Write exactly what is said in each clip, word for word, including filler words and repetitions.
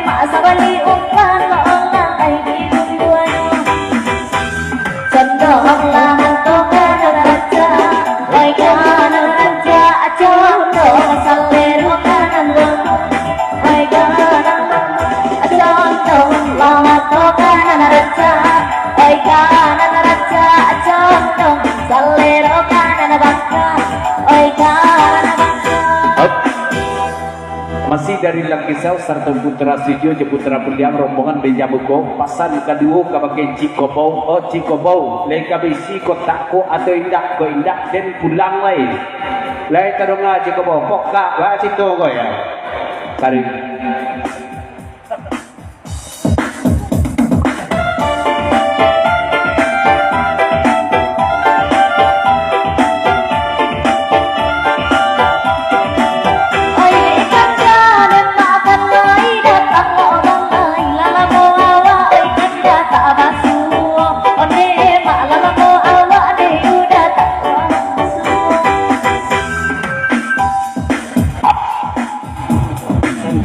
Sabali umpan lo olah ai di bumbuanyo. Condonglah anto ka nan rancak, oi ka nan rancak, condong salero ka nan lambek, oi ka nan lambek, condonglah anto ka nan rancak, oi ka nan rancak, condong salero ka nan bangka, oi ka nan bangka. Masih dari Langkisau sarato Putra Sijo jo Putra Puliang, rombongan meja muko, pasan kaduo kabake Cik Kobau. Oh, Cik Kobau, lai ka baisi kotak ko atau indak? Kok indak, den pulang lai. Lai tadonga Cik Kobau, kok ka, ba cito ko yo. Tarik.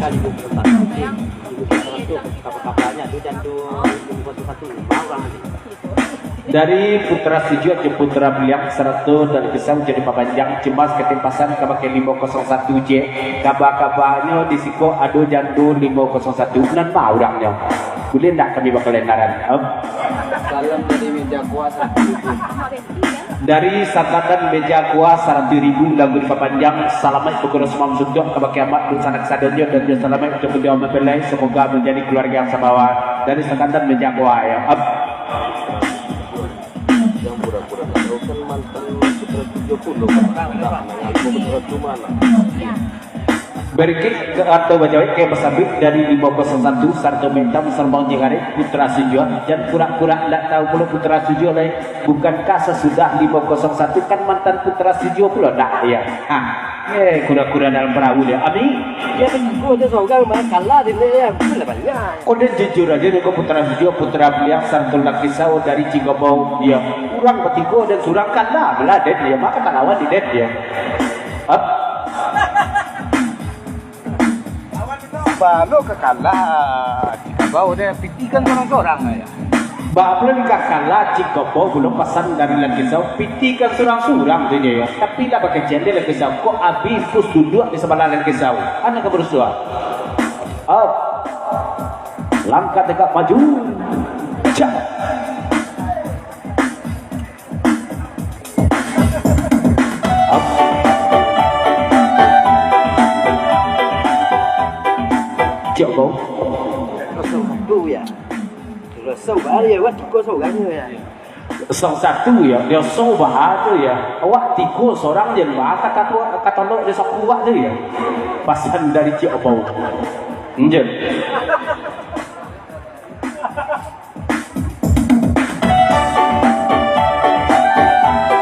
Kali dua puluh satu, kali dua puluh satu, kabar-kabarnya tu dan tu lima kosong satu, lima orang nanti. Dari Putra Sijo jo Putra Beliang sarato dari Pisang jadi papanjang, cemas katimpasan kabake limo kosong satu je. Kabar-kabarnyo di siko ado jando limo kosong satu. Nan ma urangnyo? Buliah ndak kami bakalendaran? Em? Salam dari meja kuasa. Dari Sangkatan Meja Kuah saratus ribu lagu dipapanjang, salamaik pukul sumam suntuak kabake amak dunsanak sadonyo, dan jo salamaik untuak baliau mempelai, semoga menjadi keluarga yang samawa. Dari Sangkatan Meja Kuah, ya. Ap- Yang pura-pura nak tahu kan mantan Putra Tujuh Puluh, kan? Dah, mangaku Putra Cuma lah. Barikik ka atau bajawek ka basabuik dari limo kosong satu, sarato minta sambang jengari Putra Sujuah, jan pura-pura ndak tahu pulo Putra Sujuah lai. Bukankah sasudah limo kosong satu kan mantan Putra Sujuah pulo, ndak, ya? Ha. Eh, kura-kura dalam perahu dia. Abi? Ya, kan gua tu sorang mah kalah dia, dia, dia lah banyak. Kau dia jujur aja nih, kau Putra Sujuah, Putra Beliang, sarato Langkisau dari Cigobau. Ya, urang batigo dan surang kalah, belah dia, dia makan tak lawan di dia. Hah? Balo ka kalah, Cigobau deh, piti kan sorang-sorang aja. Bak pulo di ka kalah, Cigobau pulo pasan dari Langkisau, piti kan surang-surang tu je, ya. Tapi lah bakecen deh Langkisau, kok abih pus duduak di sabalah Langkisau. Anak ka barusuah. Up. Langkah tegak maju. Cak. Cik Ogo. Kosong satu ya. Kosong bahari ya, buat tiga sorang ya. Kosong satu ya, kosong bahari ya. Awak tiga sorang je lah, kata tu, kata lo dia sapu awak tu ya. Pasan dari Cik Ogo. Enjel.